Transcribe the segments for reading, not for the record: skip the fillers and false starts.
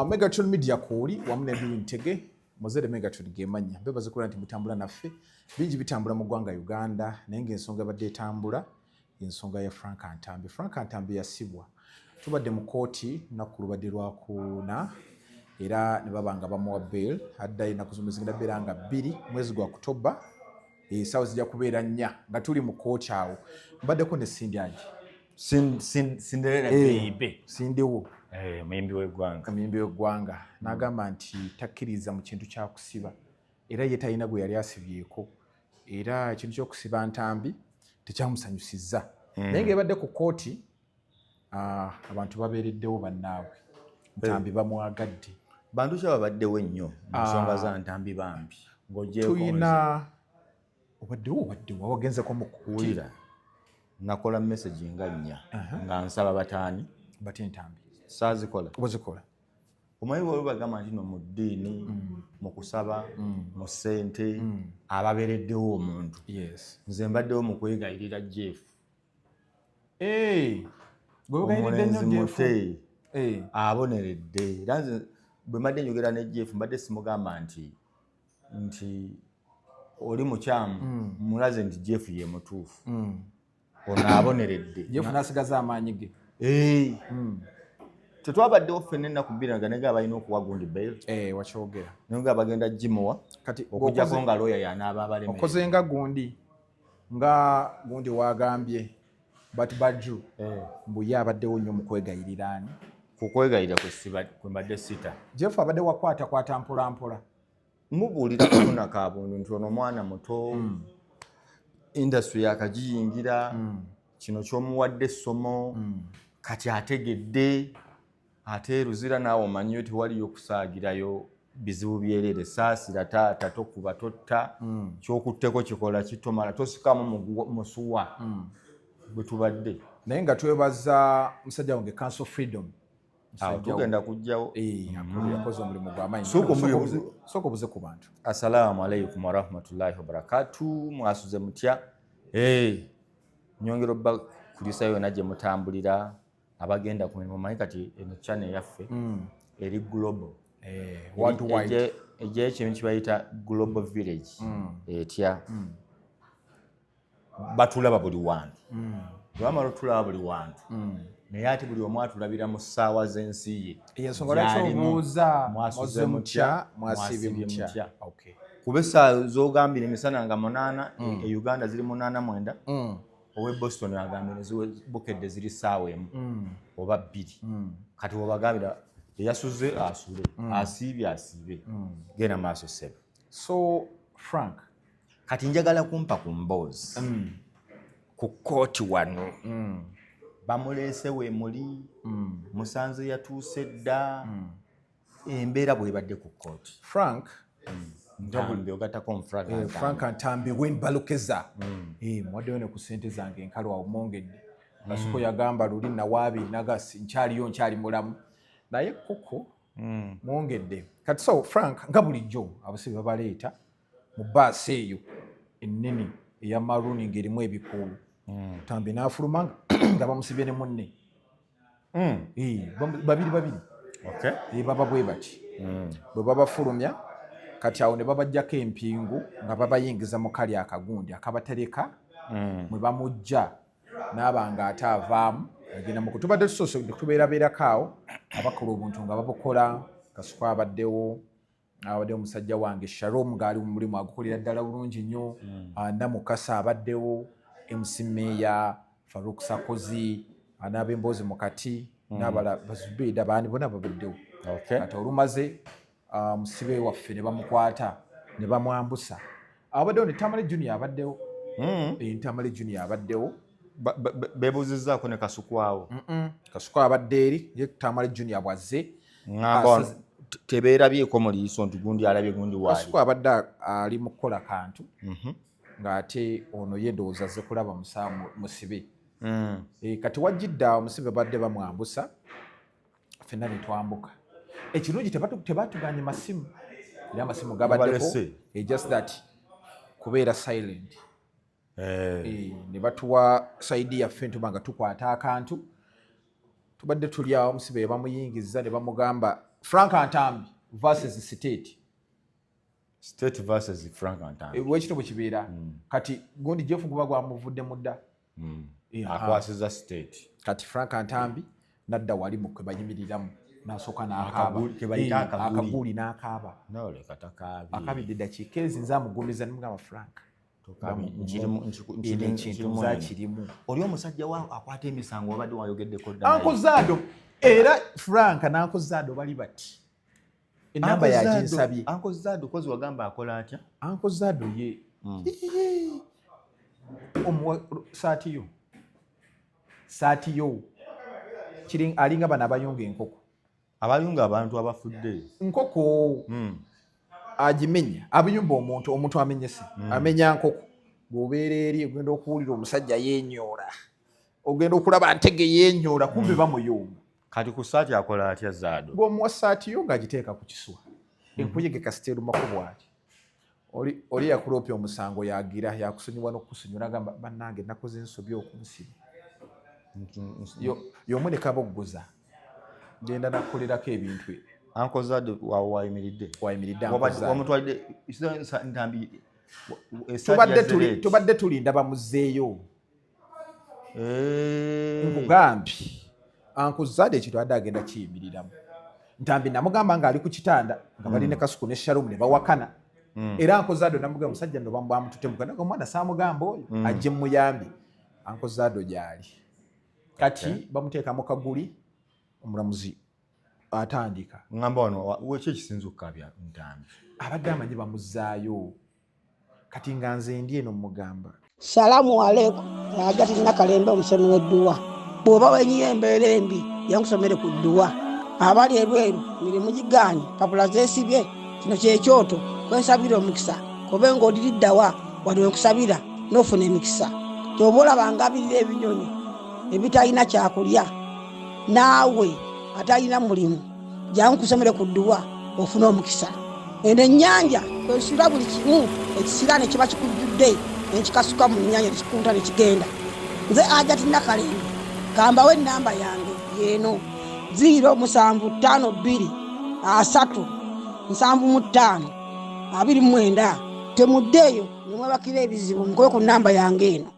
Megatron Media kwoli wamu ne Edwin Ntege Muzere Megatron gemanya bebaze kubeera nti mutambula naffe. Bingi bitambula mu ggwanga Uganda, naye ng'ensonga ebadde etambula ensonga ya Frank Ntambi. Frank Ntambi yasibwa, tubadde mu kooti lunaku lubadde lwakuna era ne baba nga bamuwa bail, addayo ennaku z'omwezi zigenda beera nga 2 mwezi gwa Okutoba, essaawa zijja kubeera 4 nga tuli mu kooti. Awo mbaddeko ne Cindy Agi. Cinderella baby. Cindy wo. Muyimbi w'eggwanga. Omuyimbi w'eggwanga n'agamba nti takkiriza mu kintu kyakusiba, era ye talina gwe yali asibyeko, era ekintu ky'okusiba Ntambi tekyamusanyusizza. Naye ng'ebadde ku kooti, abantu babeereddewo bannaabwe, Ntambi bamwagadde. Bantu ki ababaddewo ennyo mu nsonga za Ntambi bambi ng'ogyeko? Tuyina obaddewo wagenzeko mu kooti? Wulira, nakola message nga nnya nga nsaba bataani. Bate Ntambi. Saazikola. Obazikola. Omanyi bwoli bagamba nti no mu ddiini, mu kusaba, mu ssente, ababeereddewo omuntu. Nze mbaddewo mu kwegayirira Jeff. Gwe wegayiridde nnyo. Omulenzi Jeff. Mute aboneredde, era nze bwe mbadde njogera ne Jeff mbadde simugamba nti oli mukyamu, mulaze nti Jeff ye mutuufu, ono aboneredde. Jeff n'asigaza amaanyi ge. Tetwabaddewo ffenna ennaku 2 nga nega balina okuwa gundi bail? Wakyogera. Naye nga bagenda gimuwa Kati okujjako okoze- nga looya yanaaba abalemera. Okoze nga gundi wagambye but Baju mbu ye abaddewo nnyo mu kwegayirira ani? Ku kwegayirira kwe mbadde sita. Jeff abadde wakwatakwata mpola mpola. Mubuulira kafuna ka buntu nti ono mwana muto, industry yakagiyingira, kino kyomuwadde essomo, kati ategedde, ate Luzira naawe omanyiyo tewaliyo kusaagirayo bizibu byerere. Saasira taata, tokuba, totta, kyokutteko kikola kitomala, tosikamu musuwa bwe tubadde. Naye nga twebaza musajja wange Council Freedom. Awo tugenda kujjawo. Eh, yakoze omulimu gw'amaanyi. Sooka Sooka obuze ku bantu. Assalamu alaikum warahmatullahi wabarakatu. Mwasuze mutya? Hey, nyongera obba kulisa yonna gye mutambulira, abagenda ku mirimu. Manyi kati eno channel yaffe eri global. Worldwide. Ejjayo ekintu kibayita global village. Etya? Batulaba buli wantu. Bwebamala otulaba buli wantu, naye ate buli omu atulabira mu ssaawa z'ensi ye Ensonga lwaki gy'alimu. obuuza Mwasuze mwaze mutya, mutya, mwasiibye mwasiibye mutya? mutya? Okay. Kuba essaawa z'ogambira emisana nga 8, e Uganda ziri 8:09, owe Boston agambye nezibukedde ziri ssaawa 1 oba 2. Kati webagambira eyasuze asule, asiibye asiibe. Genda maaso, ssebo. So Frank, Kati njagala kumpa ku mboozi ku kooti wano. Bamuleese we muli, musanze yatuuse dda, embeera bwebadde ku kooti? Frank Ntambi, ogattako Frank. Eh, Frank Ntambi Wen Balukeza. Muwaddeyo ne ku ssente zange enkalu awo mwongedde. Kasuku yagamba luli nawaabi nagasi nkyaliyo, nkyali mulamu, naye koko mwongedde kati. So Frank, nga bulijjo abasibe babaleeta mu baasi eyo ennene eya maroon ng'erimu ebikuubo. Ntambi n'afuluma nga bamusibye ne munne. Babiri babiri. Baba bwe bati bwe babafulumya. Kati awo ne babajjako empingu nga babayingiza mu kali akagundi akabatereka mwe bamujja n'aba nga ate avaamu agenda mu tubadde tusoose tubeerabeerako awo abakola obuntu nga babukola. Kasuku abaddewo, abaddewo omusajja wange Shalom ng'ali mu mulimu agukolera ddala bulungi nnyo. Namukasa abaddewo, MC Meya Faruk Sakozi, n'ab'emboozi mu kati n'abala bazubeeda baani bonna babaddewo. Kati olumaze, musibe waffe ne bamukwata ne bamwambusa. Abaddewo ne Tamale Junior abaddewo. Tamale Junior abaddewo. Beebuuzizzaako ne Kasuku awo? Kasuku abadde eri ye Tamale Junior bwazze. Ŋŋamba wano tebeerabyeko mu liiso nti gundi alabye gundi waali? Kasuku abadde ali mu kukola kantu ng'ate ono ye ndowooza azze kulaba musibe. Kati wajjidde awo omusibe badde bamwambusa, ffenna ne twambuka. Ekirungi tebatuganye masimu, era amasimu gabaddeko. Mubalese. Just that kubeera silent. Ne batuwa side yaffe ntuba nga tukwata akantu. Tubadde tuli awo, omusibe bamuyingiza ne bamugamba Frank Ntambi versus state. State versus Frank Ntambi. Bwekito bwe kibeera. Kati gundi Jeff guba gwamuvudde mudda. Akwasiza state. Kati Frank Ntambi nadda wali mu kwe bayimiriramu n'asooka n'akaaba. Akaguli, ke bayita akaguli. Akaguli n'akaaba. Noleka takaabye. Akabidde eddakiika ezi nze amugumiza ne mugamba Frank. Tokaabye. Eno ekintu nze akirimu. Oli omusajja wa akwata emisango wabadde wayogeddeko dda naye. Uncle Zado era Frank ne Uncle Zado bali bati. Enamba yaginsabye. Uncle Zado kozi wagamba akola atya? Uncle Zado ye. Omuwa saati yo. Saati yo. Kiri alinga bano abayunga enkoko. Abayunga abantu abafudde. Nkoko. Agimenya. Abiyumba omuntu, omuntu amenyese. Amenya nkoko. Bw'obeera eri ogenda okuwulira omusajja yeenyoola. Ogenda okulaba ntege yeenyoola kumbe bamuyunga. Kati ku saati akola atya Zado? Gw'omuwa saati yo ng'agiteeka ku kiswa. Enkuyege kasita erumako bw'ati. Oli yakuloopya omusango yagira yakusonyiwa n'okukusonyiwa n'agamba bannange nakoze ensobi okunsiba. Y'omu ne kaboggoza. Genda nakukolerako ebintu ebyo. Uncle Zado wayimiridde. Wayimiridde Uncle Zado. Wamutwalidde Ntambi, esaati ya Zereti. Tubadde tulinda bamuzeeyo. Nkugambye Uncle Zado ekintu adde agenda kiyimiriramu. Ntambi namugamba ng'ali ku kitanda nga bali ne Kasuku ne Shalom ne bawakana. Era Uncle Zado namugamba omusajja nno bamutute muganda omwana saamugamba oyo ajje mmuyambe. Uncle Zado gy'ali. Kati bamuteeka mu kaguli omulamuzi atandika. Ngamba wano ki ekisinza okukaabya Ntambi? Abadde amanyi bamuzzaayo. Kati nga nze ndi eno mmugamba. Salaamu aleikum. Ajja Nakalembe omusomi w'edduwa. Bw'oba wenyiye embeera embi, yankusomere ku dduwa. Abali ebweru mirimu gigaanye, papula zeesibye. Kino kyekyoto kwensabira omukisa. Kobe ng'odiriddawa wali wenkusabira n'ofuna emikisa. Ky'oba olaba ngabirira ebinyonyi ebitalina kyakulya, naawe atalina mulimu, jangu nkusomere ku dduwa ofune omukisa. Eno ennyanja kwensula buli kimu ekisiraani kiba kikujjudde nekikasuka mu nnyanja nekikunta nekigenda. Nze Hajati Nakalembe kambawe ennamba yange yeeno 0752 3 75 29. Temuddeeyo ne mwebakira ebizibu, mukube ku nnamba yange eno.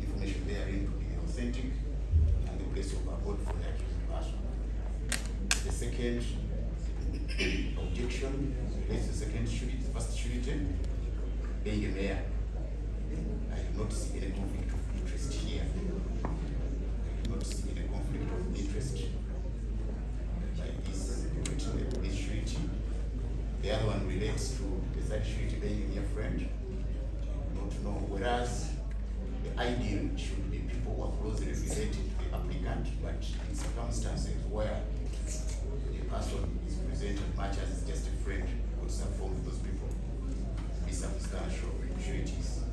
Information therein to be authentic and the place of abode for the accused person. The second objection relates to the second surety, the first surety, being a mayor. I do not see any conflict of interest here. I do not see any conflict of interest by this this surety. The other one relates to the third surety being a near friend. I do not know. Whereas the ideal should be people who are closely related to the applicant, but in circumstances where the person is presented much as is just a friend, could form those people be substantial sureties.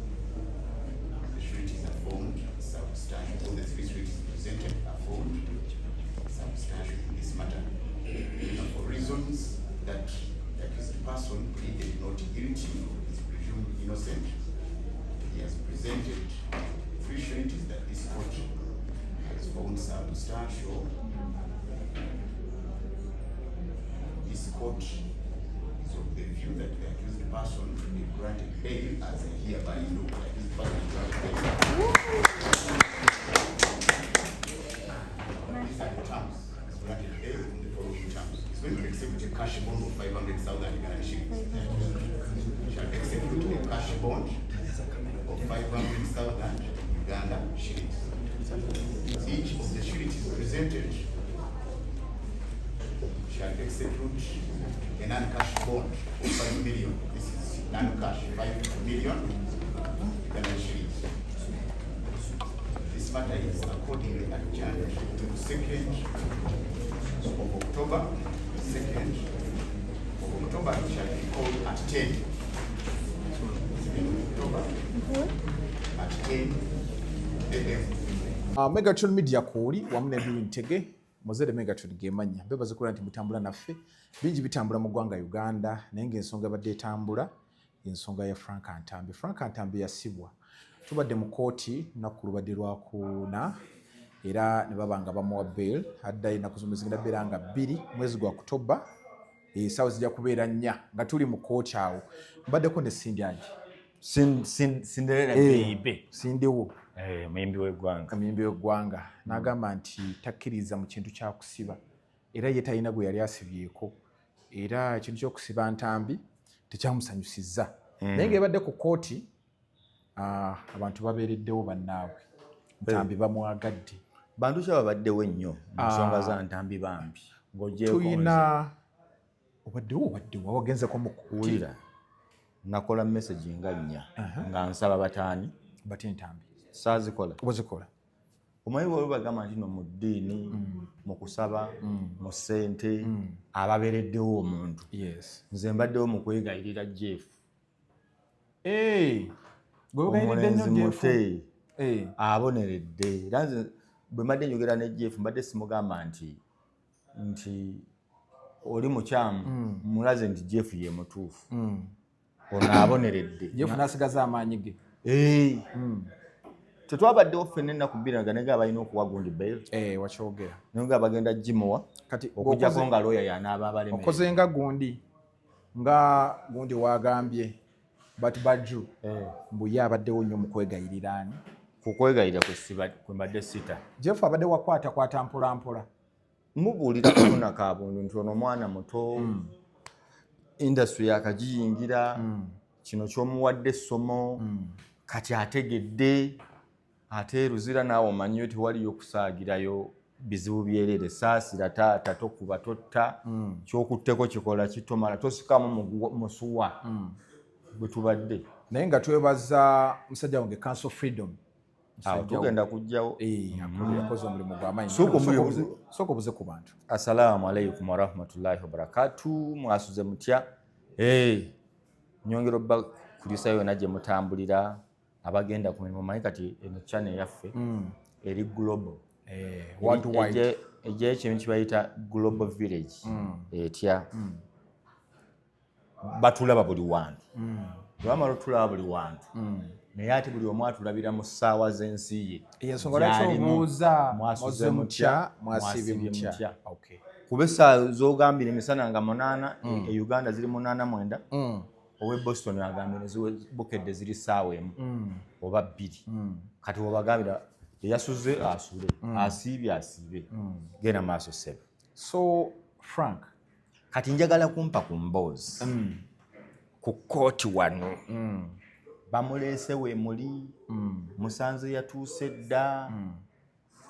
The sureties are formed substantial. All the three sureties presented are formed substantial in this matter. Now, for reasons that the accused person pleaded not guilty, is presumed innocent, he has presented three sureties that this court has found substantial. This court is of the view that the accused person be granted bail as I hereby do. The accused person is granted bail. These are the terms. He's granted bail on the following terms. He's going to execute a cash bond of 500,000 Ugandan shillings. Shall execute a cash bond of 500,000 Uganda shillings. Each of the sureties presented shall execute a non-cash bond of 5 million. This is non-cash, 5 million Ugandan shillings. This matter is accordingly adjourned to 2nd of October. 2nd of October, it shall be called at 10. 2nd of October at 10 a.m. Megatron Media kwoli wamu ne Bill Ntege Mozere Megatron gemanya mbebaza kulaba nti mutambula naffe. Bingi bitambula mu ggwanga Uganda, naye ng'ensonga ebadde etambula ensonga ya Frank Ntambi. Frank Ntambi yasibwa, tubadde mu kooti lunaku lubadde lwakuna era ne baba nga bamuwa bail, addayo ennaku zomwezi zigenda beera nga 2 mwezi gwa Okutoba, essaawa zijja kubeera 4 nga tuli mu kooti. Awo mbaddeko ne Cindy Agi. Cinderella baby. Sindiwo. Muyimbi w'eggwanga. Omuyimbi w'eggwanga n'agamba nti takkiriza mu kintu kyakusiba, era ye talina gwe yali asibyeko, era ekintu ky'okusiba Ntambi tekyamusanyusizza. Naye ng'ebadde ku kooti, abantu babeereddewo bannaabwe, Ntambi bamwagadde. Bantu ki ababaddewo ennyo mu nsonga za Ntambi bambi ng'ogyeko nze? Tuyina obaddewo, obaddewo wagenzeko mu kooti? Wulira, nakola message nga nnya nga nsaba bataani. Bate Ntambi. Saazikola. Wazikola. Omanyi bwe bagamba nti no mu ddiini, mu kusaba, mu ssente, ababeereddewo omuntu. Nze mbaddewo mu kwegayirira Jeff. Eh, gwe wegayiridde nnyo. Omulenzi Jeff. mute aboneredde, era nze bwe mbadde njogera ne Jeff mbadde simugamba nti oli mukyamu, mulaze nti Jeff ye mutuufu, ono aboneredde. Jeff n'asigaza amaanyi ge. Eh. Tetwabaddewo ffenna ennaku 2 nga nega balina okuwa gundi bail? Eh, wakyogera. Naye nga bagenda gimuwa Kati okujjako nga looya yanaaba abalemerera. Okoze nga gundi, nga gundi wagambye but Baju mbu ye abaddewo nnyo mu kwegayirira ani? Ku kwegayirira kwe mbadde sita. Jeff abadde wakwatakwata mpola mpola. Mubuulira kufuna kabundu nti ono omwana muto, industry yakagiyingira, kino kyomuwadde essomo, kati ategedde. Ate Luzira naawe omanyiyo tewaliyo kusaagirayo bizibu byerere. Saasira taata, tokuba, totta, kyokutteko kikola kitomala, tosikamu musuwa gwe tubadde. Naye nga twebaza musajja wange Council Freedom. Awo tugenda kujjawo. Eh, yakoze omulimu gw'amaanyi. Sooka obuze ku bantu. Assalamu alaikum warahmatullahi wabarakatu. Mwasuze mutya? Hey, nyongera obba kulisayo yonna gye mutambulira, abagenda ku mirimu. Manyi kati eno channel yaffe eri global. Eh, worldwide. Ejja ekintu kibayita global village etya, batulaba buli wantu. Bwebamala otulaba buli wantu, naye ate buli omu atulabira mu ssaawa z'ensi ye Ensonga lwaki gy'alimu. obuuza Mwasuze mwaze mutya, mutya, mwasiibye mwasiibye mutya? mutya? Okay. Kuba essaawa z'ogambira emisana nga 8, e Uganda ziri 8:09, owe Boston agambye nezibukedde ziri ssaawa 1 oba 2. Kati webagambira eyasuze asule, asiibye asiibe. Genda maaso ssebe. So Frank, Kati njagala kumpa ku mboozi ku kkooti wano. Bamuleese we muli, musanze yatuuse dda.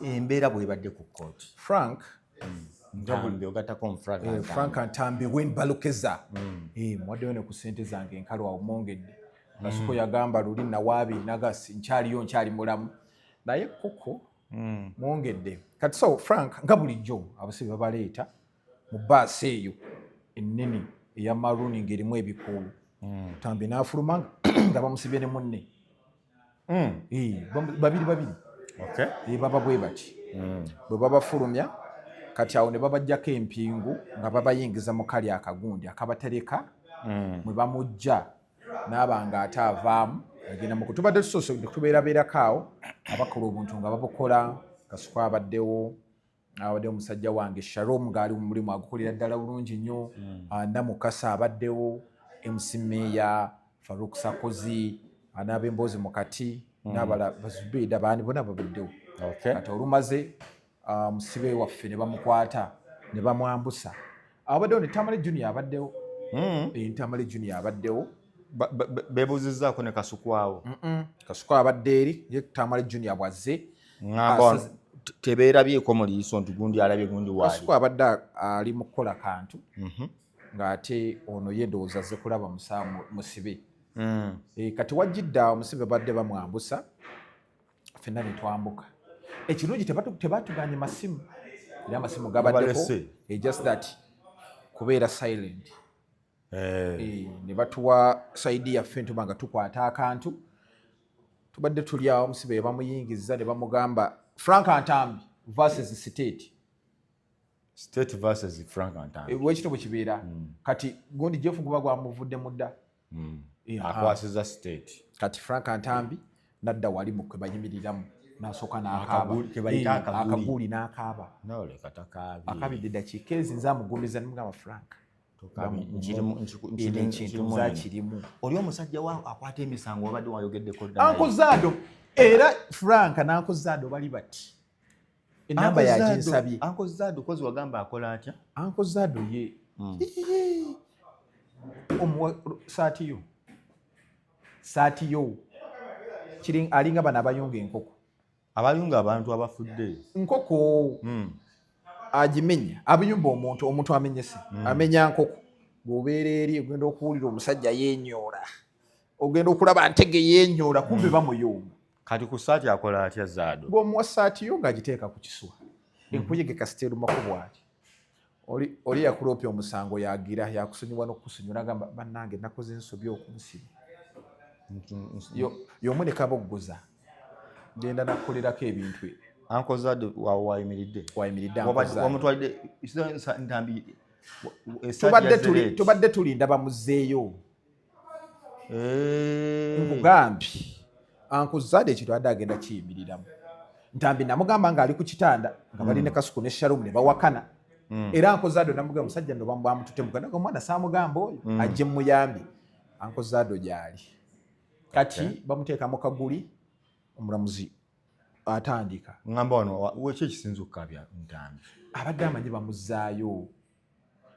Embeera bwebadde ku kkooti? Frank. Ntambi, ogattako Frank. Frank Ntambi wen balukeza. Muwaddeyo ne ku ssente zange enkalu awo mwongedde. Kasuko yagamba luli nawaabi nagasi nkyaliyo, nkyali mulamu, naye koko mwongedde kati. So Frank, nga bulijjo abasibe babaleeta mu baasi eyo ennene eya maroon ng'erimu ebikuubo. Ntambi n'afuluma nga bamusibye ne munne. Babiri babiri. Baba bwe bati bwe babafulumya. Kati awo ne babajjako empingu nga babayingiza mu kali akagundi akabatereka mwe bamujja n'aba nga ate avaamu agenda muku. Tubadde tusoose tubeerabeerako awo, abakola obuntu nga babukola. Kasuku abaddewo, abaddewo omusajja wange Shalom ng'ali mu mulimu agukolera ddala bulungi nnyo. Ah, Namukasa abaddewo, MC Meya Faruk Sakozi, n'ab'emboozi mu kati n'abala Bazubeida, baani bonna babaddewo. Kati olumaze, musibe waffe ne bamukwata ne bamwambusa. Abaddewo ne Tamale Junior abaddewo. Tamale Junior abaddewo. Beebuuzizzaako ne Kasuku awo? Kasuku abadde eri ye. Tamale Junior bwazze ŋŋamba tebeerabyeko mu liiso nti gundi alabye gundi waali? Kasuku abadde ali mu kukola kantu, ng'ate ono ye ndowooza azze kulaba musibe. Kati wajjidde awo omusibe badde bamwambusa, ffenna ne twambuka. Ekirungi tebatuganye masimu, era amasimu gabaddeko. Mubalese. Just that kubeera silent. Ne batuwa side yaffe ntuba nga tukwata akantu. Tubadde tuli awo, omusibe bamuyingiza ne bamugamba Frank Ntambi versus State. State versus Frank Ntambi. Bwekito bwe kibeera. Kati gundi Jeff guba gwamuvudde mudda. Akwasiza State. Kati Frank Ntambi nadda wali mu kwe bayimiriramu nasooka n'akaaba. Akaguli- ke bayita akaguli. Akaguli n'akaaba. Noleka takaabye. Akabidde eddakiika ezi, nze amugumiza nemugamba, "Frank, Tokaabye. eno ekintu nkirimu nze eno. Akirimu. Oli omusajja wa akwata emisango wabadde wayogeddeko dda naye. Uncle Zado. Era Frank ne Uncle Zado bali bati, enamba Uncle Zado- yaginsabye. Uncle Zado kozi wagamba akola atya? Uncle Zado ye omuwa saati yo, saati yo kiri alinga bano abayunga enkoko. Abayunga abantu abafudde? Nkoko. Agimenya, abiyumba omuntu, omuntu amenyese, amenya nkoko. Bw'obeera eri ogenda okuwulira omusajja yeenyoola, ogenda okulaba ntege yeenyoola, kumbe bamuyunga. Kati ku saati akola atya Zaado? Ng'omuwa saati yo ng'agiteeka ku kiswa, enkuyege kasita erumako bw'ati. Oli yakuloopya omusango yagira yakusonyiwa n'okukusonyiwa, nagamba, "Bannange, nakoze ensobi okumusiba." Y'omu ne kaboggoza genda nakukolerako ebintu ebyo. Uncle Zado wawe wayimiridde? Wayimiridde Uncle Zado. Wamutwalidde Ntambi esaati ya Zereti. Tubadde tulinda bamuzeeyo. Nkugambye, Uncle Zado ekintu adde agenda kiyimiriramu. Ntambi namugamba ng'ali ku kitanda nga bali ne Kasuku ne Shalom ne bawakana. Era Uncle Zado namugamba, "Omusajja nno bamututte muganda." Omwana saamugamba oyo ajje muyambe. Uncle Zado gyali kati, bamuteeka mu kaguli, omulamuzi atandika. Ngamba wano weki ekisinza okukabya Ntambi? Abadde amanyi bamuzzaayo.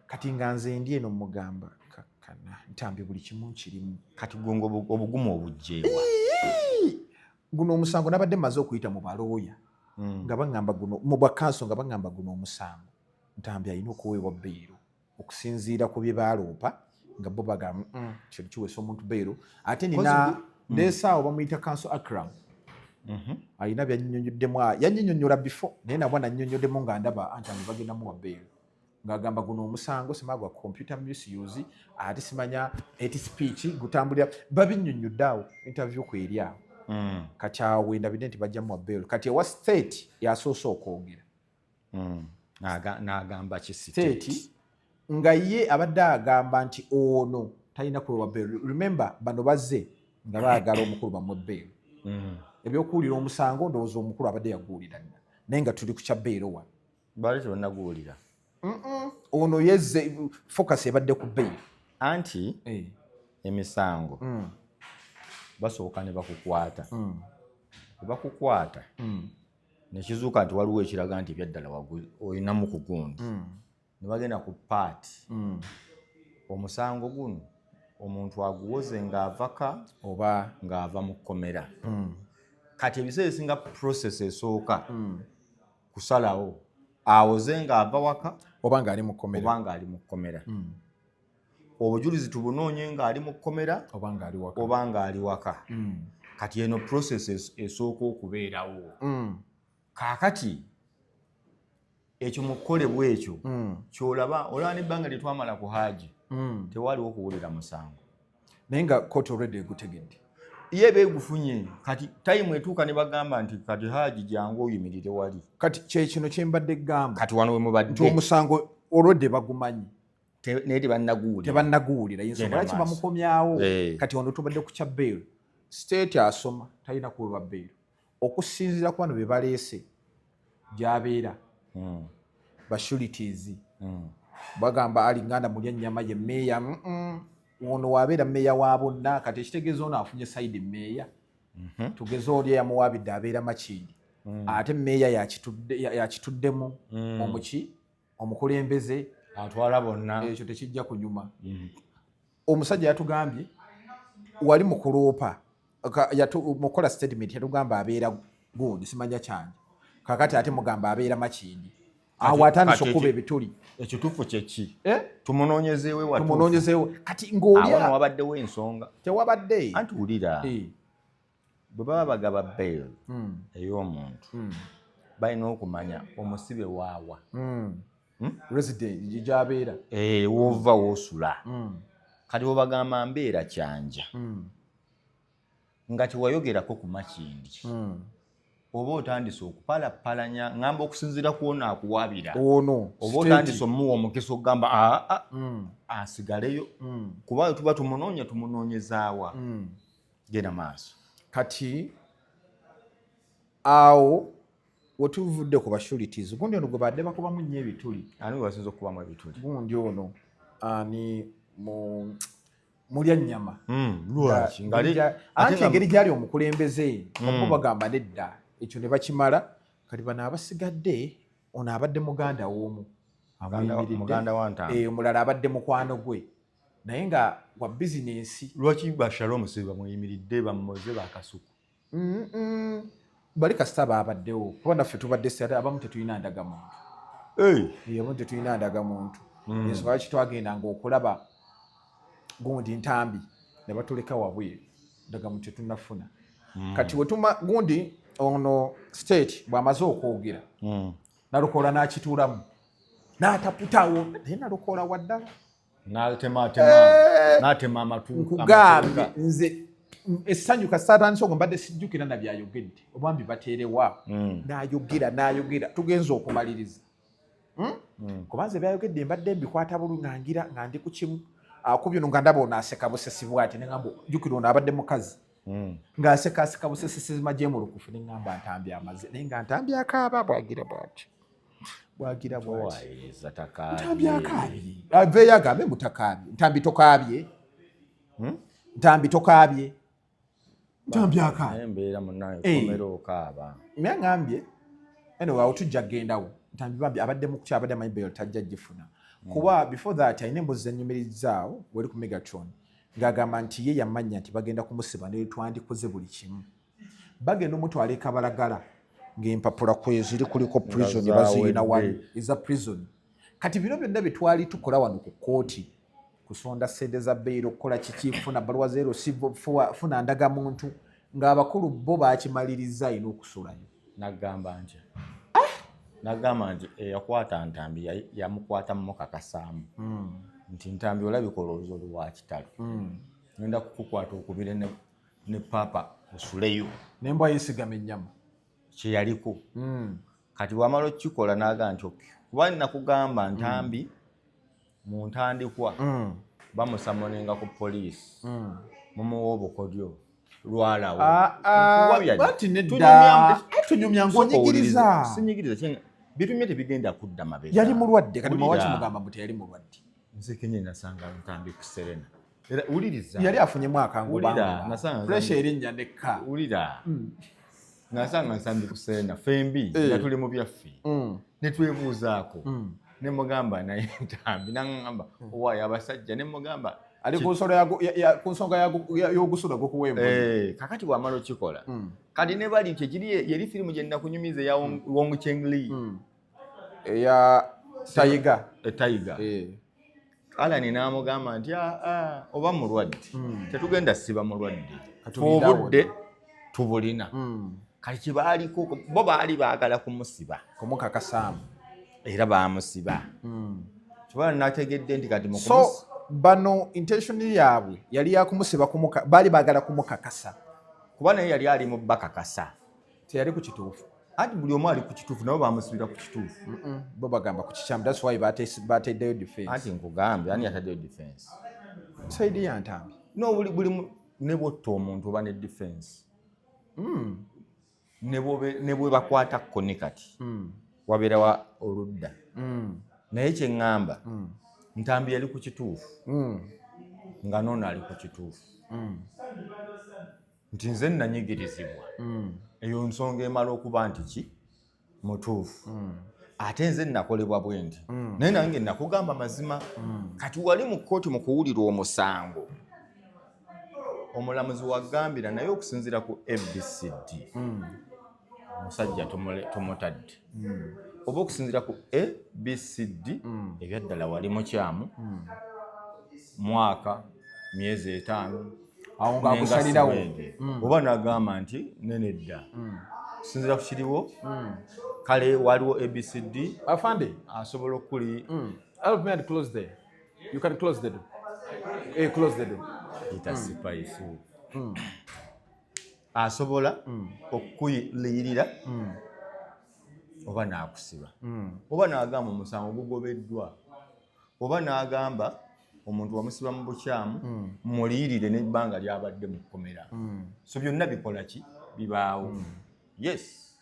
Kati nga nze ndi eno mugamba, "Kakkana Ntambi, buli kimu nkirimu." Kati gwe nga obugumu obugjeewa? Guno omusango nabadde maze okuyita mu balooya nga baŋŋamba guno, mu bwakanso nga baŋŋamba guno omusango Ntambi alina okuweebwa bbeero okusinziira ku bye baaloopa, nga bo bagamba, kino kiweesa omuntu bbeero." Ate nina ndeesaawo bamuyita Counsel Akram, alina byannyonnyoddemu, yannyonnyonyola before, naye nabwa nannyonnyoddemu nga ndaba Ntambi bagenda muwa bbeero, ng'agamba guno omusango simanya gwa computer misuse, ate simanya hate speech gutambulira. Babinnyonnyodde awo, interview kweri awo. Kati awo wendabidde nti bajja muwa bail. Kati ewa State yasoose okwogera. N'agamba ki? State nga ye abadde agamba nti ono talina kuweebwa bail. Remember, bano bazze nga baagala omukulu bamuwe bail. Ebyokuwulira omusango ndowooza omukulu abadde yaguwulira dda, naye nga tuli ku kya bail wano. Baali tebannaguwulira. Ono yezze, focus ebadde ku bail. Anti emisango basooka ne bakukwata. Bwe bakukwata nekizuuka nti waliwo ekiraga nti ebyaddala olinamu ku gundi. Ne bagenda ku part, omusango guno omuntu aguwoze ng'avaka oba ng'ava mu kkomera. Kati ebiseera ebisinga process esooka kusalawo awoze ng'ava waka oba ng'ali mu kkomera, oba ng'ali mu kkomera. Obujulizi tubunoonye ng'ali mu kkomera oba ng'ali waka, oba ng'ali waka. Kati eno process esooka okubeerawo. Kaakati ekyo mu kukolebwa ekyo kyolaba, olaba n'ebbanga lye twamala ku Haaji, tewaliwo kuwulira musango. Naye nga kooti already egutegedde. Ye beegufunye. Kati time etuuka ne bagamba nti kati Haaji, jangu oyimirire wali. Kati kyekino kyembadde gamba Kati wano we nti mubadde omusango already bagumanyi. Naye tebannaguwulira. Tebannaguwulira, yensonga Genda lwaki maaso. bamukomyawo. Eh. Kati wano tubadde ku kya bail. State asoma talina kuweebwa bail okusinziira ku bano be baleese gy'abeera. Ba sureties bagamba Ali Nganda mulya nnyama ye meeya. Ono wabeera meeya wa bonna. Kati ekitegeeza ono afunye side meeya. Tugeze oli eyamuwaabidde abeera Makindi, ate meeya yakituddemu omuki omukulembeze atwala bonna. Ekyo tekijja kunyuma. Omusajja yatugambye wali mukuloopa mukukola statement yatugamba abeera gundi simanya kyange. Kakati ate mugamba abeera Makindi, awo atandise Kati okuba ebituli. Ekituufu kyeki? Eh? Tumunoonyezeewo watuufu. Tumunoonyezeewo kati Awo ng'olya no wabaddewo ensonga. Tewabadde. Anti wulira, bwe baba bagaba bail ey'omuntu, balina okumanya omusibe waawa. Resident gyabeera. Eh, wova woosula. Kati bwebagamba mbeera Kyanja, nga tewayogerako ku Makindi, oba otandise okupalapalanya ŋŋamba okusinziira ku ono akuwabira, ono oba otandise omuwa omukisa okugamba aa asigaleyo, kuba tuba tumunoonya tumunoonyezaawa. Genda maaso. Kati awo wetuvudde ku ba sureties, gundi ono gwe badde bakubamu nnyo ebituli. Ani we basinza okukubamu ebituli? Gundi ono ani mu mulya nnyama. Lwaki? Anti engeri gyali omukulembeze, bo bagamba nedda, ekyo ne bakimala. Kati bano abasigadde, ono abadde muganda w'omu amuyimiridde. Muganda wa Ntambi. Eh, omulala abadde mukwano gwe naye nga wa bizinensi. Lwaki bashalom si bamuyimiridde bamumoze bakasuku? Bali kasita baabaddewo, kuba naffe tubadde sate abamu tetulina ndagamuntu. Eh, abamu tetulina ndagamuntu. Ensonga lwaki twagendanga okulaba gundi Ntambi ne batuleka wabweru, ndagamuntu tetunafuna. Kati wetuma gundi ono state bw'amaze okwogera, Nalukoola n'akituulamu n'ataputawo, naye Nalukoola waddala. N'atematema, n'atema amatu. Nkugambye nze essanyu kasita atandise ogwo mbadde sijjukira na byayogedde oba mbibateerewa. N'ayogera n'ayogera, tugenza okumaliriza. Kubanze byayogedde mbadde mbikwata bulu nga ngira nga ndi ku kimu akubye ono nga ndaba ono aseka busesi bwati, neŋamba jjukira ono abadde mukazi ng'aseka aseka busesi sizima gyemulukufu, neŋŋamba Ntambi amaze, naye nga Ntambi akaaba bwagira bwati bwagira bwati. Towaayiriza, takaabye. Ntambi akaabye, aveeyo agambe mbu takaabye. Ntambi tokaabye, Ntambi tokaabye, Ntambi akaabye. Naye embeera munaye Eh. komera okaaba. Naye ŋŋambye anyway awo tujja kugendawo. Ntambi bambi abadde mu kutya, abadde amanyi bail tajja gifuna, kuba before that alina emboozi zenyumirizzaawo weri ku Megatron ng'agamba nti ye yamanya nti bagenda kumusiba ne twandikoze buli kimu, bagenda omutwala e Kabalagala ng'empapula kweziri kuliko prison bazirina wali eza prison. Kati bino byonna bye twali tukola wano ku kooti, kusonda sente za bail, okukola kiki, funa baluwa zero, funa ndagamuntu, ng'abakulu bo bakimaliriza, alina okusulayo. Nagamba nti, nagamba nti eyakwata Ntambi yamukwata mumukakasaamu nti Ntambi olabika olowooza oli wa kitalo, ngenda kukukwata okubire ne paapa osuleyo. Nembwa yeesigama ennyama. Kyeyaliko. Kati bwamala okukikola naga nti okay, kuba nakugamba Ntambi mu ntandikwa bamusamoninga ku poliisi, mumuwa obukodyo lwalawo. Ah, ah, Nkuwabya ddi? Anti nedda, tunyumya ng'onyigiriza. Sinyigiriza, bitumye tebigenda kudda mabega. Yali mulwadde kati. Wulira. Mwawaki mugamba mbu teyali mulwadde? Nze kenyini nasanga Ntambi ku Serena era wuliriza. Yali afunyemu Wulira, akangubangula, pressure erinnya nekka. Wulira, nasanga Nsambi ku Serena fembi Eh. nga tuli mu byaffe, netwebuuzaako. Nemugamba naye Ntambi naŋŋamba owaayo abasajja, nemugamba Ali ku nsonga ku nsonga y'ogusula gukuwa embuzi. Eh, kakati bwamala okikola, kati ne bali kyekiri yeri firimu gye nakunyumiza eya Wong Cheng Li. Eya Tiger. Tiger. Alan n'amugamba nti, "Ah, ah, oba mulwadde, tetugenda siba mulwadde." Katulinde. Obudde tubulina. Kati kyebaaliko, bo baali baagala kumusiba. Kumukakasaamu. Era baamusiba. Kibala nategedde nti kati mu So bano intention yaabwe yali yakumusiba, baali baagala kumukakasa. Kuba naye yali ali mu bakakasa. Teyali ku kituufu. Anti buli omu ali ku kituufu, nabo bamusibira ku kituufu. Bo bagamba ku kikyamu, that's why bateddeyo defense. Anti nkugambye, ani yataddeyo defense? Side ya Ntambi. No, buli ne bwotta omuntu oba ne defense, ne bwe bakwata koni kati wabeerawa oludda. Naye kyeŋŋamba, Ntambi yali ku kituufu, nga noono ali ku kituufu nti nze nanyigirizibwa. Eyo nsonga emala okuba nti ki mutuufu, ate nze nakolebwa bwe nti, naye nange nakugamba mazima. Kati wali mu kkooti mu kuwulira omusango, omulamuzi wagambira naye okusinziira ku ABCD omusajja tumutadde, oba okusinziira ku ABCD ebyaddala wali mukyamu, mwaka myezi 5. Awo ng'akusalirawo. Oba nagamba nti nenedda, okusinziira ku kiriwo, kale waliwo ABCD, Afande, asobola okuli Help me and close there. You can close the door. Eh, close the door. Yita Spice. Asobola okukuyirira oba n'akusiba, oba n'agamba omusango gugobeddwa, oba n'agamba omuntu wamusiba mu bukyamu, muliyirire n'ebbanga lyabadde mu kkomera. So byonna bikola ki, bibaawo. Yes,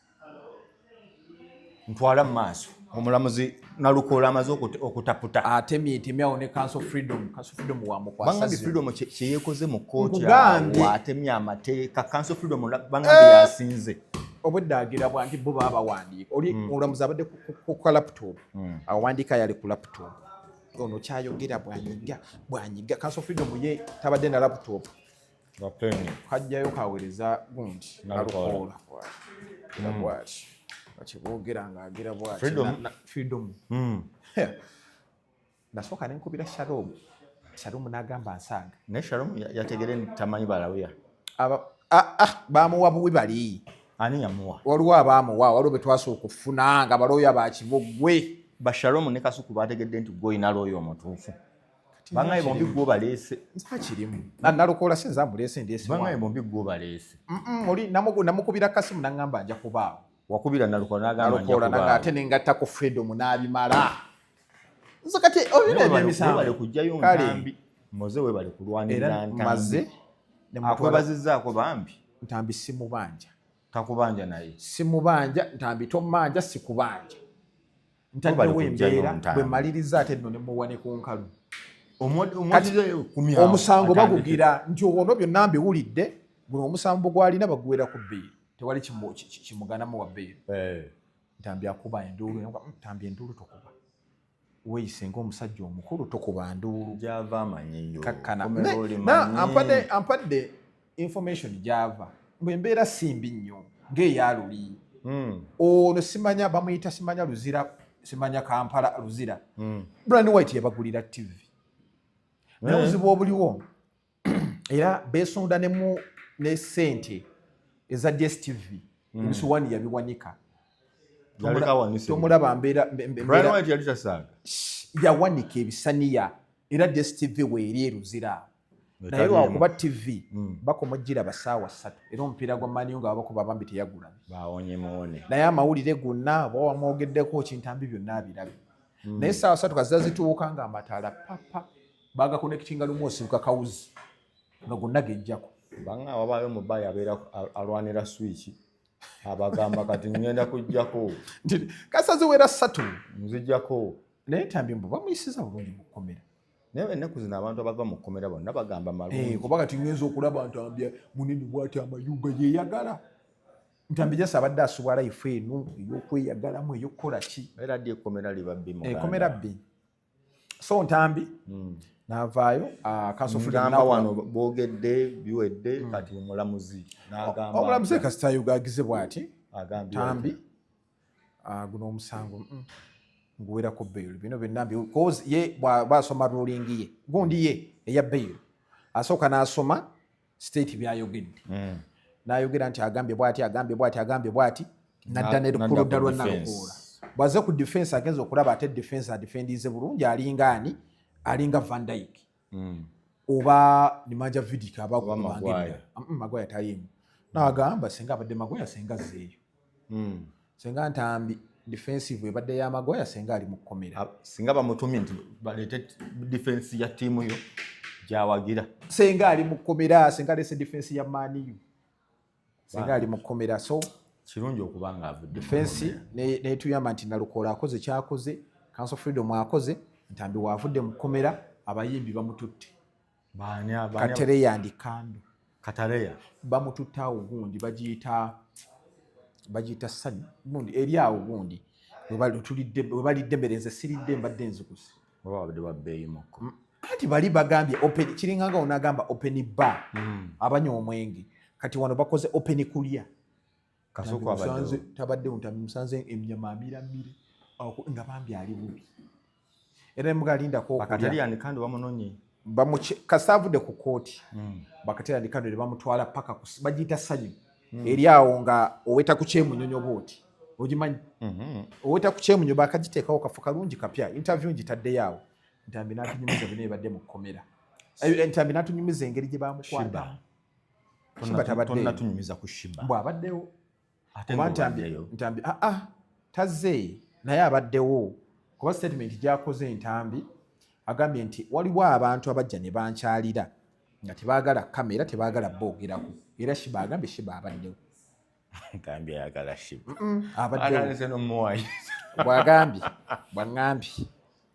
ntwala mu maaso, omulamuzi Nalukoola amaze okutaputa. Atemyetemye awo ne Counsel Freedom. Counsel Freedom wamukwasa. Bangambye Freedom kyeyekoze mu kkooti. Nkugambye. Awo atemye amateeka. Counsel Freedom bangambye yasinze. Obwedda agira bwa nti bo baba bawandiika. Oli omulamuzi abadde ku laptop, awandiika, yali ku laptop. Ono kyayogera bwanyiga bwanyiga. Counsel Freedom ye tabadde na laptop, kajjayo kaweereza gundi. Nalukoola. Nalukoola bwati bwati akiboogera ng'agira bwati. Freedom. Freedom. Nasooka nenkubira Shalom. Shalom n'agamba nsaaga. Naye Shalom yategere nti tamanyi balawuya. Ah, bamuwa buwi bali. Ani yamuwa? Waliwo abaamuwa, waliwo be twasooka okufuna nga balooya bakiboggwe. Bashalom ne Kasuku bategedde nti gwe olina looya omutuufu. Bangaye bombi gwe obaleese. Nzakirimu Nalukoola, si nze amuleese, ndeese. Bangaye bombi gwe obaleese. Oli namukubira kasimu naŋŋamba nja kubaawo. Wakubira Nalukoola n'agamba nja Nalukoola nanga kubaawo. ate nengattako Freedom n'abimala. Nze kati olina ebyemisango. Webale kujjayo Kale. Ntambi moze, webale kulwanirira Era Ntambi. maze nemutwala. Akwebazizzaako bambi. Ntambi simubanja. Takubanja naye. Simubanja Ntambi, tommanja, sikubanja. Ntaddewo Webale kujjayo embeera. Ntambi. Bwe mmaliriza ate nno ne muwa ne ku nkalu. Omuwagizi Omusango bagugira nti ono byonna mbiwulidde, guno omusango gwalina baguwera ku bbeeri, tewali kimuganamu wa bbeeri. Ntambi akuba enduulu. Ntambi enduulu tokuba, weeyise ng'omusajja omukulu, tokuba nduulu. Gyava amanyiyo. Kakkana. Komera oli manyi. Ampadde information gyava bwe embeera si mbi nnyo ng'eyaluli. Ono simanya bamuyita simanya Luzira, simanya Kampala Luzira. Brian White yabagulira TV, naye obuzibu obuliwo era besonda nemu ne sente eza DStv, ebisuwani yabiwanika. Yaleka awanise. Tomulaba mbeera Brian White yali tasaaga. Yawanika ebisaniya, era DStv weeri eruzira, naye Etaliimu. lwakuba TV bakoma ogiraba saawa 3, era omupiira gwa Man U nga babakuba bambi teyagulabye. Bawonye muwone. Naye amawulire gonna oba wamwogeddeko kintambi byonna abirabe, naye saawa 3 kaziza zituuka nga amataala papa bagakonectinga lumu, osibuka kawuzi nga gonna gejjako. Banga wabaayo mubayi abeera alwanira switch, abagamba kati ngenda kujjako. Nti kasa ziwera 3. Nzijjako. Naye Ntambi mbu bamuyisiza bulungi mu kkomera. Naye ennaku zino abantu abava mu kkomera bonna bagamba malungi. Kuba kati ngenza okulaba Ntambi munene bwati, amayunga yeyagala. Ntambi jasa abadde asubwa life eno ey'okweyagalamu, ey'okukola ki. Era ddi ekkomera liba bbi muganda. Ekomera bbi. So Ntambi n'avaayo, Council Freedom Ngamba n'akola- wano boogedde biwedde, kati omulamuzi n'agamba Omulamuzi kasita yugagize bw'ati agambye Ntambi, guno omusango nguwerako bail, bino byonna cause ye bw'asoma ruling ye gundi ye eya bail, asooka n'asoma state byayogedde, n'ayogera nti agambye bw'ati, agambye bw'ati, agambye bw'ati, nadda ne Nadda ku ludda ku lwa defense. Nalukoola. Bw'azze ku defense, agenza okulaba ate defense adefendinze bulungi, alinga ani, alinga Van Dijk oba Nemanja Vidic. Oba Maguire. Maguire taliimu. N'agamba senga abadde Maguire, senga azzeeyo, senga Ntambi defensive ebadde ya Maguire, senga ali mu kkomera. Singa bamutumye nti baleete defense ya ttiimu yo gyawagira. Senga ali mu kkomera, senga alese defense ya Man U, senga ali mu kkomera. So Kirungi okuba nga avudde mu defense netuyamba nti Nalukoola akoze kyakoze, Council Freedom akoze, Ntambi waavudde mu kkomera, abayimbi bamututte. Baani baani? Katereya ndi Kando. Katareya. Bamututte awo gundi bagiyita sanyu gundi eri awo gundi we balidde emmere. Nze siridde, mbadde nzikuse. Oba babadde babbeeyimukko. Anti bali bagambye open, kiringanga onagamba open bar, abanywa omwenge. Kati wano bakoze open kulya. Kasuku Ntambi abaddewo. Tabaddewo. Ntambi musanze emnyama amiramire nga bambi ali bubi, era nemugalindako okulya. Bakatereya ndi Kando bamunonye. Kasita avudde ku kooti, Bakateya ndi Kando ne bamutwala paka bagiyita sanyu eri awo nga oweta ku Kyemunyonyo bwoti, ogimanyi? Oweta ku Kyemunyo, bakagiteekawo kafo kalungi kapya. Interview ngitaddeyo awo, Ntambi n'atunyumiza bino ebadde mu kkomera. Ntambi n'atunyumiza engeri gye bamukwata. Shiba. Shiba tabaddeyo. Tonnatunyumiza ku Shiba. Bw'abaddewo. Ate Kuba Ntambi ng'obaddeyo. Ntambi tazze, naye abaddewo, kuba statement gyakoze Ntambi agambye nti waliwo abantu abajja ne bankyalira nga tebaagala kamera, tebaagala boogerako. Era Shiba agambye Shiba abaddewo. Ntambi ayagala Shiba. Abaddewo. Atandise n'omuwayiza. Bwagambye, bwaŋŋambye.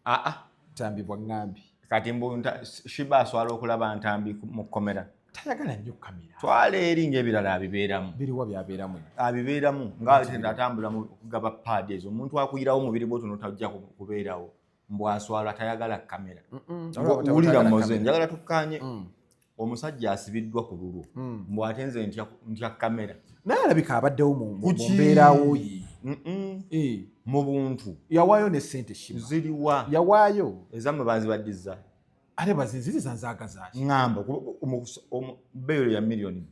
Aa. Ntambi bwaŋŋambye. Kati mbu Shiba aswala okulaba Ntambi mu kkomera. Tayagala nnyo kamera. Twala eri ng'ebirala abibeeramu. Biriwa byabeeramu? Abibeeramu nga atambula mu kugaba paadi ezo. Omuntu akuyirawo omubiri gwo tuno tajja kubeerawo. Mbw aswala, tayagala kamera. Wulira moze, njagala tukkaanye. Omusajja asibiddwa ku lulwo, mbw ate nze ntya kamera. Naye alabika abaddewo mu Kuki? mbeerawo ye. Mm-mm. Mu buntu. Yawaayo ne sente Shiba. Ziriwa? Yawaayo. Ezammwe bazibaddiza? Ate bazinziriza nzaagazaaki? Ŋŋamba bail ya 2 miliyoni.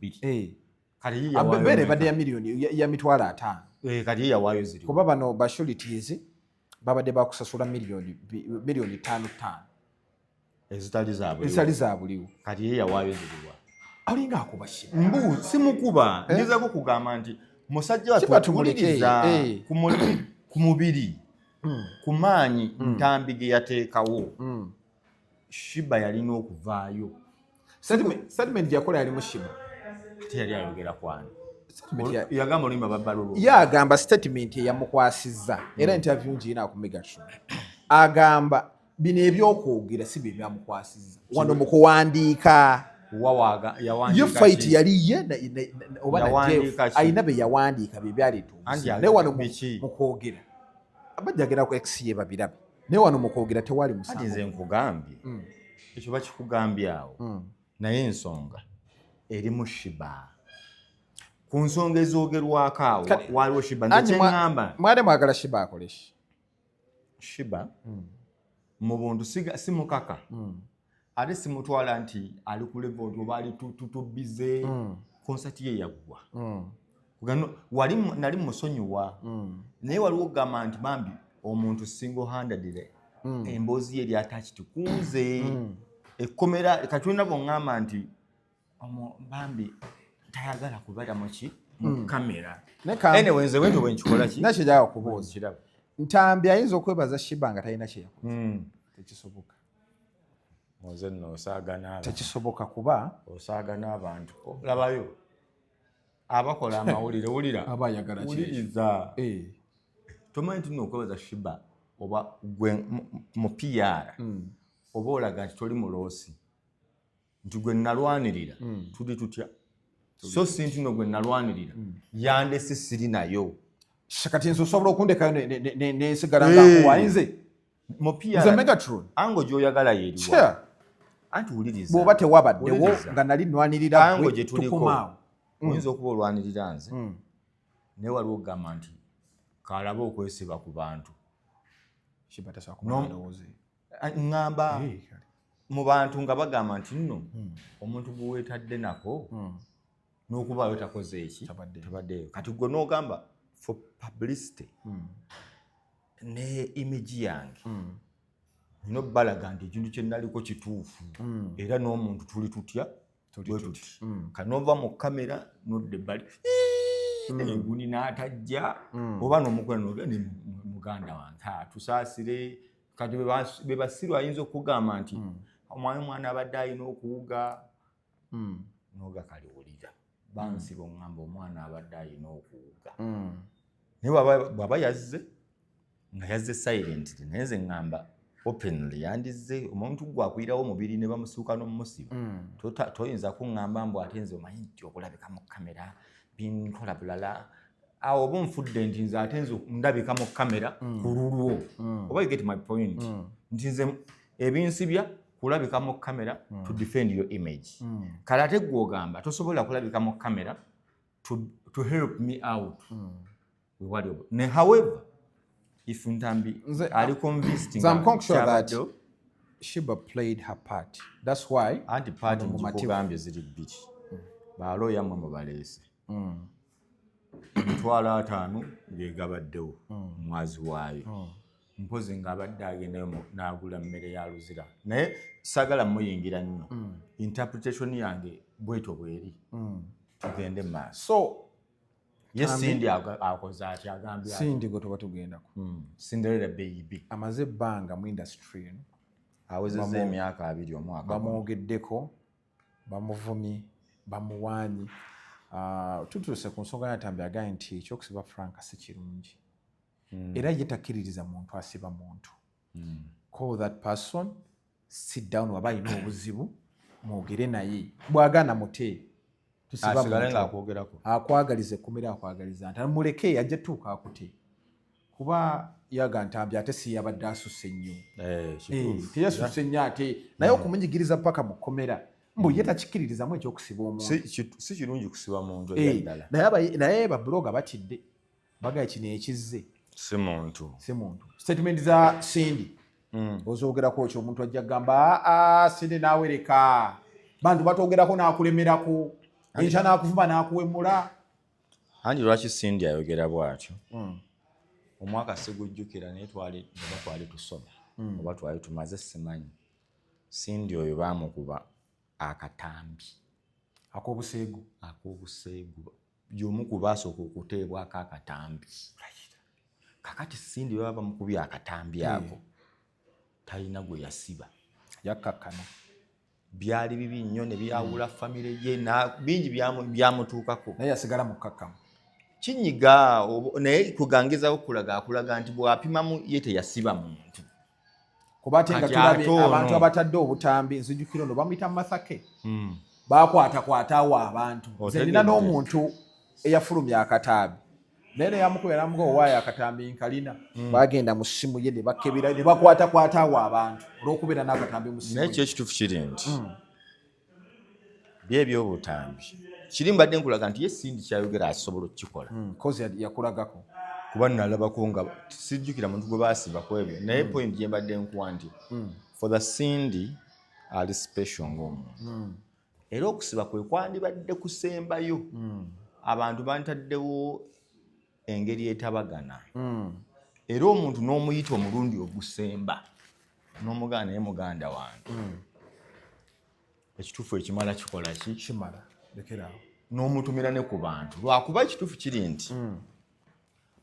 Kati ye yawaayo Beera mmeka? ebadde ya miliyoni ya 50,000. Kati ye yawaayo ziriwa? Kuba bano ba sureties babadde bakusasula miliyoni 5 5. Ezitali zaabwe. Ezitali za buliwo. Kati ye yawaayo ziriwa? Alinga akuba Shiba. Mbu simukuba, ngezaako kugamba nti musajja Kiba tumuleke, watuwuliriza ku mubiri, ku maanyi Ntambi ge yateekawo, Shiba yalina okuvaayo. Statement gyakola yalimu Shiba. Ate yali ayogera kwani? Statement Yagamba oluyimba babbalulu. Ye agamba statement eyamukwasizza, era interview ngiyina ku Megatron, agamba bino ebyokwogera si bye byamukwasizza wano mu kuwandiika. Ye fight yali ye oba na Jeff, Yawandiika ki? alina bye yawandiika bye byaleeta Anti obuzibu. Naye wano biki? mu kwogera abajja ku ex ye babirabe, naye wano mu kwogera tewali Anti musango. nze nkugambye, ekyo bakikugambye awo, naye ensonga erimu Shiba. Ku nsonga ezoogerwako awo waliwo Shiba. Nze Anti kyeŋŋamba, mwade mwagala Shiba akoleki? Shiba mu buntu simukaka, ate simutwala nti ali ku level nti oba ali tubize. Konsati ye yaggwa. Kugano, wali nali musonyiwa, naye waliwo okugamba nti bambi omuntu single handedly emboozi ye eri attached kunze ekkomera. Katulina bwoŋŋamba nti bambi tayagala kubeera muki mu kamera. Anyway, nze bwentyo bwenkikola ki. Nakyo gyagala kubuuza. Nkiraba. Ntambi ayinza okwebaza Shiba nga talina kyeyakoze? Tekisoboka. Oze nno osaaga n'abantu. Tekisoboka kuba Osaaga n'abantu. Labayo abakola amawulire, wulira. Aba ayagala kyekyo. Wuliriza. Tomanyi nti nno okwebaza Shiba oba gwe mu PR oba olaga nti toli muloosi, nti gwe nalwanirira tuli tutya. So si nti no gwe nalwanirira yandese siri nayo. Kati nze osobola okundekayo nensigala nga nkuwaye nze Mupiya nze Megatron. Ango gy'oyagala yeriwa? Sure. Anti wuliriza. Bw'oba tewabaddewo Wuliriza. nga nali nwanirira Ango gwe, gye tuliko, tukomaawo. Oyinza okuba olwanirira nze, naye waliwo okugamba nti kalabe okwesiba ku bantu. Kiba tasobola kumanya ndowooza eyo. Ŋŋamba Kale. mu bantu nga bagamba nti nno omuntu gwe weetadde nako n'okubaayo takoze eki, Tabaddeyo. tabaddeyo. Kati gwe n'ogamba for publicity ne image yange nina obbalaga nti ekintu kye naliko kituufu, era n'omuntu tuli tutya bwe tuti. Kanova mu kamera nodda ebbali enguni n'atajja oba n'omukola noga ne muganda wange, "Ah, tusaasire." Kati be basiru ayinza okugamba nti omwana omwana abadde alina okuwuga noga kaliwulira bansiba oŋŋamba omwana abadde alina okuwuga, naye bw'aba yazze nga yazze silently, naye nze ŋŋamba openly yandizze. Omuntu gwe akwirawo omubiri ne bamusuuka n'omumusiba, toyinza kuŋŋamba mbu ate nze omanyi nti okulabika mu kamera binkola bulala. Awo oba onfudde nti nze ate nze ndabika mu kamera ku lulwo, oba you get my point, nti nze ebinsibya kulabika mu kamera to defend your image. Kale ate gwe ogamba tosobola kulabika mu kamera to help me out. Wewali ne however if Ntambi ali convinced Nze I'm quite sure that kyabaddewo, Sheebah played her part. That's why anti part ono mumativu. Ngikugambye ziri bbiri. Balooya mmwe mubaleese 50,000 ng'egabaddewo mwazi waayo, mpozi ng'abadde agendayo n'agula mmere ya luzira, naye saagala muyingira nnyo. Interpretation yange bwetyo bweri, tugende mu maaso. So ye Cindy akoze atya? Agambye atya? Cindy gwe tuba tugendako. Cinderella baby. Amaze ebbanga mu industry eno. Awezezza emyaka 20 omwaka guno. Bamwogeddeko, bamuvumye, bamuwaanye. Ah, tutuuse ku nsonga ya Ntambi agambye nti ekyokusiba Frank si kirungi, era ye takkiririza muntu asiba muntu. Call that person, sit down, waba alina obuzibu mwogere naye, bw'agaana mute. Tusiba asigale muntu. Ng'akwogerako. Akwagaliza ekkomera, akwagaliza nti muleke ajja tuuka akute, kuba yaga Ntambi ate si yabadde asusse nnyo. Kituufu. Teyasusse nnyo ate, naye okumunyigiriza paka mu kkomera, mbu ye takikkiririzamu ekyokusiba omuntu. Si kirungi kusiba muntu ebyaddala. Naye bablogger batidde, bagaya kino ekizze. Si muntu. Si muntu. Statement za Cindy ozogerako ki? Omuntu ajja kugamba, aa, Cindy naawe leka bantu batwogerako, n'akulemerako enkya n'akuvuma n'akuwemula. Anti lwaki Cindy ayogera bw'atyo? Omwaka sigujjukira, naye twali oba twali tusoma oba twali tumaze, simanyi. Cindy oyo baamukuba akatambi ak'obuseegu. Ak'obuseegu. Y'omu ku baasooka okuteebwako akatambi. Kakati Cindy baba bamukubye akatambi ako, talina gwe yasiba. Yakkakkana. Byali bibi nnyo ne byawula famire ye bingi byamutuukako. Naye yasigala mu kkakkamu. Kinyiga naye kugangezaho kulaga, akulaga nti bw'apimamu ye teyasiba muntu. Kuba ate nga Kati tulabye ate ono- abantu abatadde obutambi. Nzijukira ono bamuyita Masake, bakwatakwata awo abantu. Nze nina Otegedde. n'omuntu eyafulumya akatambi, naye neyamukubira namuga owaayo akatambi nkalina. Bagenda mu ssimu ye ne bakebera ne bakwatakwata awo abantu olw'okubeera n'akatambi mu ssimu Naye ye. kyo ekituufu kiri nti bye ebyobutambi kiri mbadde nkulaga nti ye Cindy kyayogera asobola okukikola. 'Cause yakulagako. Kuba nalabako nga sijjukira muntu gwe baasiba ku ebyo, naye point gye mbadde nkuwa nti for the Cindy ali special ng'omuntu, era okusiba kwe kwandibadde kusembayo. Abantu bantaddewo engeri etabagana, era omuntu n'omuyita omulundi ogusemba n'omuganda, naye muganda wange, ekituufu ekimala kikola ki? Kimala, lekeraawo. N'omutumira ne ku bantu, lwakuba ekituufu kiri nti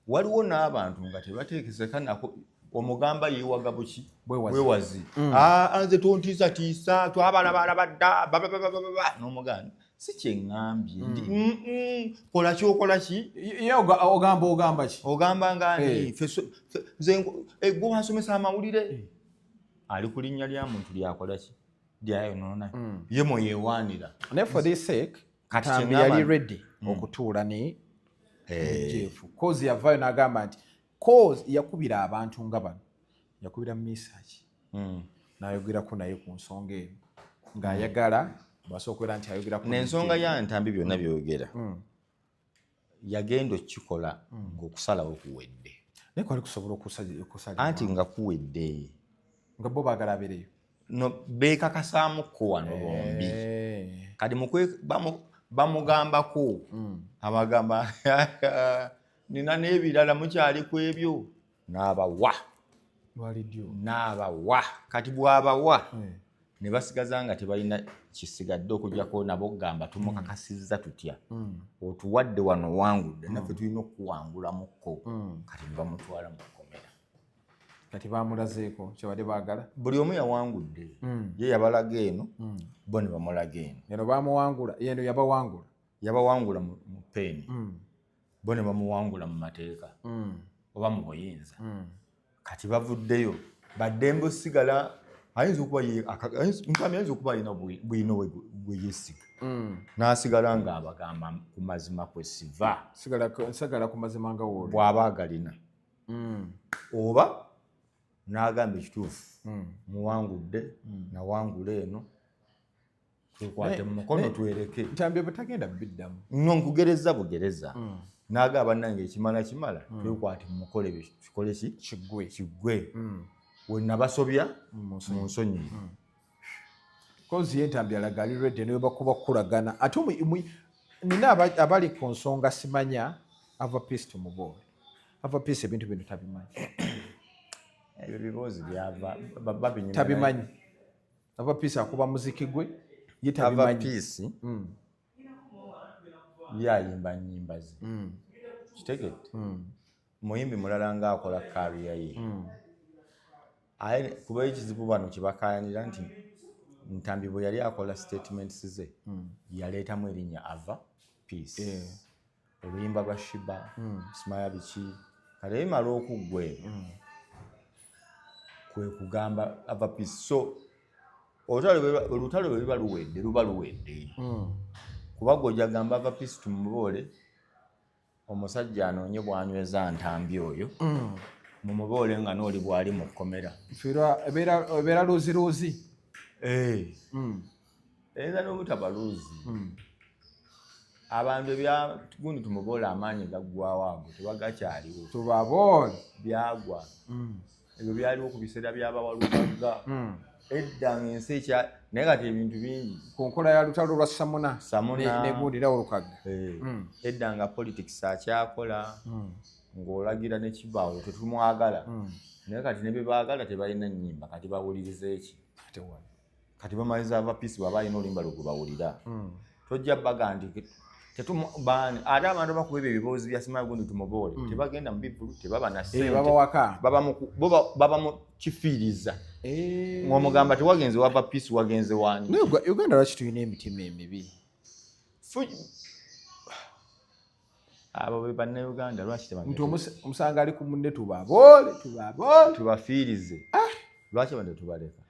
waliwo n'abantu nga tebateekezeka nako. Omugamba yeewaga buki? Bwewazi. Bwewazi. "Ah, ah, nze tontiisatiisa, twabalabalaba dda bababababa." N'omuganda si kyeŋŋambye nti kola kyokola ki. Ye ogamba ki? Ogamba ngani? Nze gwe wansomesa amawulire ali ku linnya lya muntu lyakola ki, lyayonoona, ye mweyewaanira. Naye for this sake Kati Ntambi kyeŋŋamba yali ready okutuula ne Jeff, cause yavaayo n'agamba nti, cause yakubira abantu nga bano, yakubira Misaki n'ayogerako naye ku nsonga eno, ng'ayagala basobola okubeera nti ayogerako ne N'ensonga Jeff. Ya Ntambi, byonna byogera, yagenda okukikola ng'okusalawo kuwedde. Naye kwali kusobola okusalira Anti nga kuwedde. Nga bo baagala abeereyo. No, beekakasaamuko wano bombi. Kati bamugambako abagamba, nina n'ebirala mukyali ku ebyo, n'abawa. Lwali ddyo. N'abawa. Kati bw'abawa ne basigaza nga tebalina kisigadde okujjako nabo gamba, tumukakasizza tutya? Otuwadde wano, wangudde, naffe tulina okuwangulamuko. Kati ne bamutwala mu kkomera. Kati bamulazeeko kyebadde baagala. Buli omu yawangudde. Ye yabalaga eno, bo ne bamulaga eno. Eno bamuwangula, eno yabawangula. Yabawangula mu peeni, bo ne bamuwangula mu mateeka oba mu buyinza. Kati bavuddeyo baddembe osigala, ayinza okuba Ntambi ayinza okuba alina bwino bwe yeesiga, n'asigala ng'abagamba ku mazima kwe siva. Nsigala ku mazima nga wooli. Bw'aba agalina, oba n'agamba ekituufu, muwangudde, nawangula eno, twekwate mu mukono, twereke. Ntambi bwe tagenda biddamu. No, nkugereza bugereza. N'agamba, bannange, ekimala kimala, twekwate mu mukono, ebyo kikole ki? Kiggwe. Kiggwe. We nabasobya, mu nsonyi. Cause ye Ntambi alaga ali ready ne bakuba kukulagana. Ate nina abali ku nsonga, simanya Ava Peace, tumuboole Ava Peace, ebintu bino tabimanyi. Ebyo biboozi byava babinyumya. Tabimanyi. Ava Peace akuba muziki gwe ye. Ava Tabimanyi. Peace ye ayimba nnyimba ze, kitegedde? Muyimbi mulala ng'akola career ye. Aye kuba ekizibu bano kyebakayanira nti Ntambi bwe yali akola statements ze, yaleetamu erinnya Ava Peace, oluyimba lwa Shiba, simaya biki. Kale ebimala okuggwa ebyo, kwe kugamba Ava Peace. So olutalo bwe luba luwedde, luba luwedde, kuba gwe ojja gamba Ava Peace tumuboole, omusajja anoonye bwanyweza Ntambi oyo, mumuboole nga n'oli bw'ali mu kkomera. Fiirwa ebeera luziruzi. Eyinza n'obutaba luzi. Abantu ebya gundi tumuboole, amaanyi gaggwawo, ago tebagakyaliwo. Tubaboole. Byagwa ebyo, byaliwo ku biseera by'abawalukagga edda ng'ensi ekya, naye kati ebintu bingi. Ku nkola ya lutalo lwa Samuna. Samuna. Negundi Lukagga. Edda nga politics akyakola, ng'olagira nekibaawo tetumwagala, naye kati ne bebaagala tebalina nnyimba. Kati bawuliriza eki? Tewali. Kati bamaliza Ava Peace bw'aba alina oluyimba lwe gwe bawulira, tojja baga nti baani. Ate abantu bakuba ebyo ebiboozi bya simayi gundi tumuboole, tebagenda mu bivulu, tebaba na ssente. Baba waka. Bo baba mu kifiiriza, ng'omugamba tewagenze wava Peace, wagenze wani? Naye Uganda lwaki tulina emitima emibi? Abo be Bannayuganda, lwaki Nti tebagenda? omusanga ali ku munne, tubaboole, tubaboole. Tubafiirize. Lwaki abantu tetubaleka?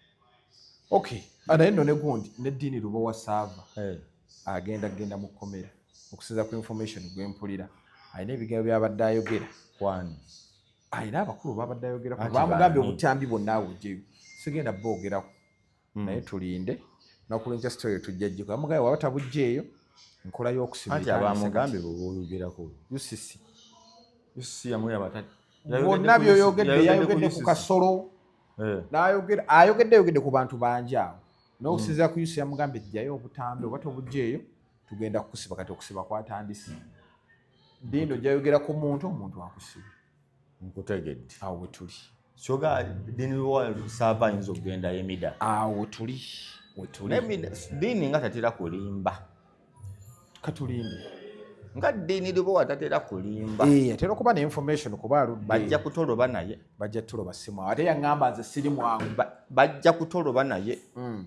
Okay. Ah, naye nno ne gundi neddiini Lubowa Saava agenda genda mu kkomera, okusinza ku information gwempulira. Alina ebigambo byabadde ayogera. Kwani? Alina abakulu babadde ayogerako. Anti Bamugambye baani? obutambi bwonna awugyeyo, sigenda boogerako, naye tulinde nakulwenkya story tujja giko. Bamugambye waba tabugjeeyo, nkola y'okusiba Anti etandise. abamugambye bwe boyogerako. UCC. UCC yamuyaba. Bwonna byoyogedde, yayogedde ku Kasolo, n'ayogera, ayogedde, ayogedde ku bantu bangi awo. N'okusinziira ku UCC, yamugambye jjayo obutambi, oba tobugjeeyo tugenda kukusiba. Kati okusiba kwatandise. Dindo gyayogera ku muntu, omuntu akusiba. Nkutegedde. Awo wetuli. Kyoga Dini Saava ayinza okugendayo emida. Awo wetuli, wetuli. Naye Dini nga tatera kulimba. Katulinde. Nga Dini Lubowa tatera kulimba. Eh, atera okuba ne information kuba aludde. Bajja kutoloba naye. Bajja tuloba, si mwangu. Ate yaŋŋamba nze siri mwangu. Bajja kutoloba naye.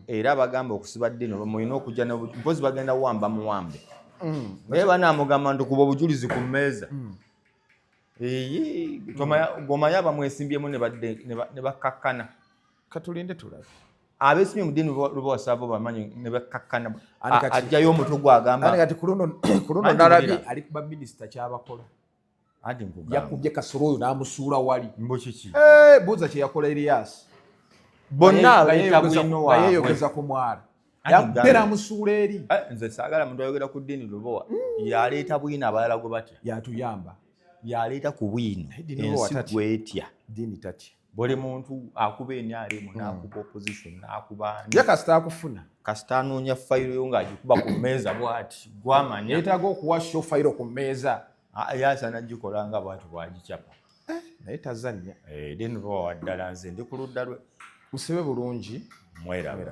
Era bagamba okusiba Dini mulina okujja mpozi bagenda wamba muwambe, naye banaamugamba nti kuba obujulizi ku mmeeza. Eyi, gomanya abamwesimbyemu ne bakkakkana. Katulinde tulabe. Abeesimye mu ddiini Lubowa saava bamanyi ne bakkakkana. Ani kati- Ajjayo omutwe gwagamba. Ani kati ku luno Anti nalabye wulira. ali kuba minisita kyabakola. Anti nkugamba. Yakubye Kasolo oyo n'amusuula wali. Mbu kiki? Eh, buuza kye yakola Erias. Bonna aleeta bwino Nga waabwe. yeeyogeza ku mwala. Anti Yakubye nkugamba. n'amusuula eri. Eh, nze saagala muntu ayogera ku ddiini Lubowa yaleeta bwino, abalala gwe batya. Yatuyamba. Yaleeta ku bwino. Ddiini Lubowa Ensi tatya. gwetya. Ddiini tatya. Buli muntu akuba NRM, n'akuba opposition, n'akuba ani. Ye kasita akufuna. Kasita anoonya fayiro yo ng'agikuba ku mmeeza bw'ati, gwamanya. Yeetaaga okuwa show fayiro ku mmeeza. Ah, yasaana gikola nga bw'ati bw'agicapa. Naye tazannya. Eh, ddiini Lubowa waddala, nze ndi ku ludda lwe. Musibe bulungi. Mweraba.